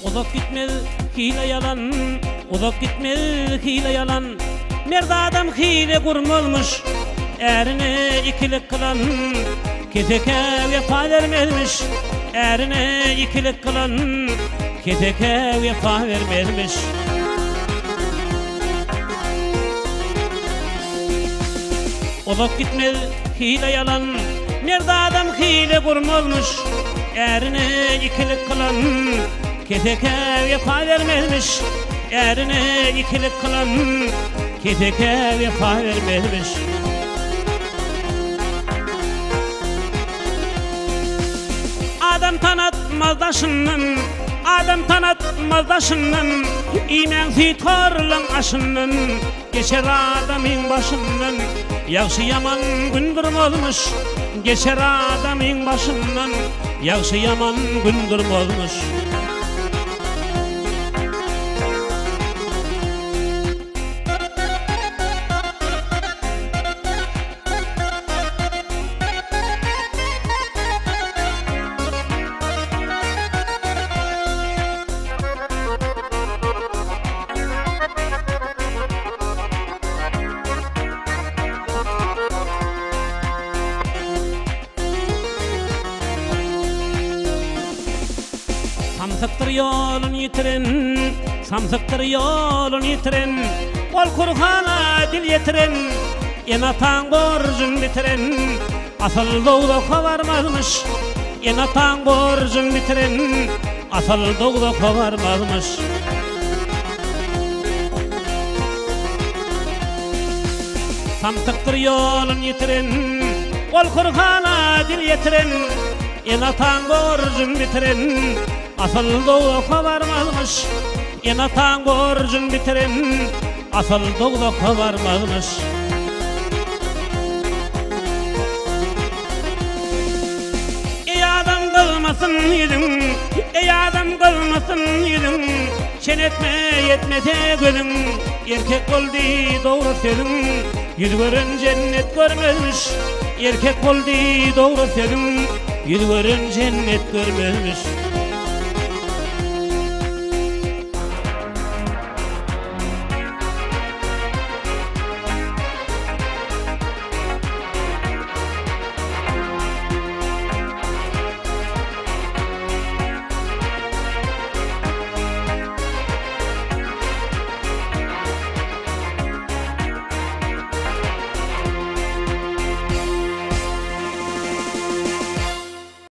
Uzak gitmez hile ýalan, Uzak gitmez hile ýalan. Mert adam hile gurmazmyş, Ärine ikilik kylan. Kesekä wepa bermezmiş, Ärine ikilik kylan. Kesekä wepa bermezmiş. Uzak gitmez hile ýalan, Mert adam hile gurmazmyş, Ärine ikilik kylan, Kesekä wepa bermezmiş, Ärine ikilik kylan, Kesekä wepa bermezmiş. Adam tanatmaz daşyndan, Adam tanatmaz daşyndan, Iýmäň süýthorlaň aşyndan, Geçer adamyň başyndan, Ýagşy-ýaman gün durmazmyş, Geçer adamyň başyndan, Ýagşy-ýaman gün durmazmyş. Samsykdyr ýolun ýitiren, Samsykdyr ýolun ýitiren, Ol Kurhana dil ýetiren, Ene-ataň borjun bitiren, Asyl dowzaha barmazmyş. Ene-ataň borjun bitiren, Asyl dowzaha barmazmyş. Samsykdyr ýolun ýitiren, Ol Kurhana dil ýetiren, Ene-ataň borjun bitiren, Asyl dowzaha barmazmyş. Ene-ataň borjun bitiren, Asyl dowzaha barmazmyş. Eý adam gyzmasyn ýüzüň, Eý adam gyzmasyn ýüzüň, Çen etme ýetmese gözüň, Erkek bol diý dogry sözüň, Ýüz gören jennet görmezmiş. Erkek bol diý dogry sözüň, Ýüz gören jennet görmezmiş.